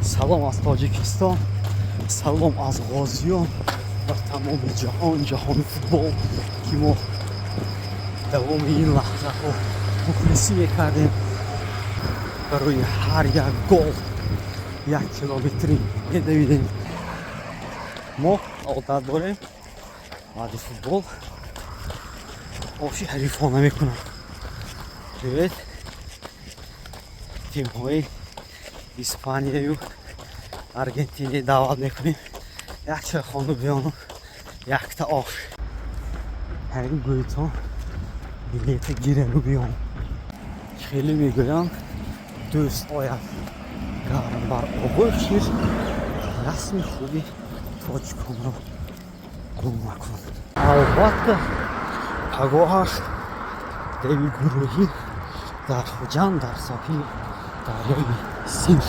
Салом аз Тоҷикистон, салом аз ғозиён ва тамоми ҷаҳон, ҷаҳони футбол, ки мо давоми ин лаҳзаҳо мухлисӣ мекардем. Барои ҳар як гол 1 километрӣ медавидем. Мо одат дорем, баъди футбол оши ҳарифона мекунам. Биёед, тимҳои Испанияю Аргентини даъват мекунем, як чойхону биёну якта ош. Ҳамин гӯйтон, билета гирану биём. Хеле мегӯянд, дӯст ояд гарм бар оғӯш шир, расми хуби тоҷиконро гум макун. Албатта, пагоҳаш деви гурӯҳӣ дар Хуҷанд, дар соҳили дарёи Син.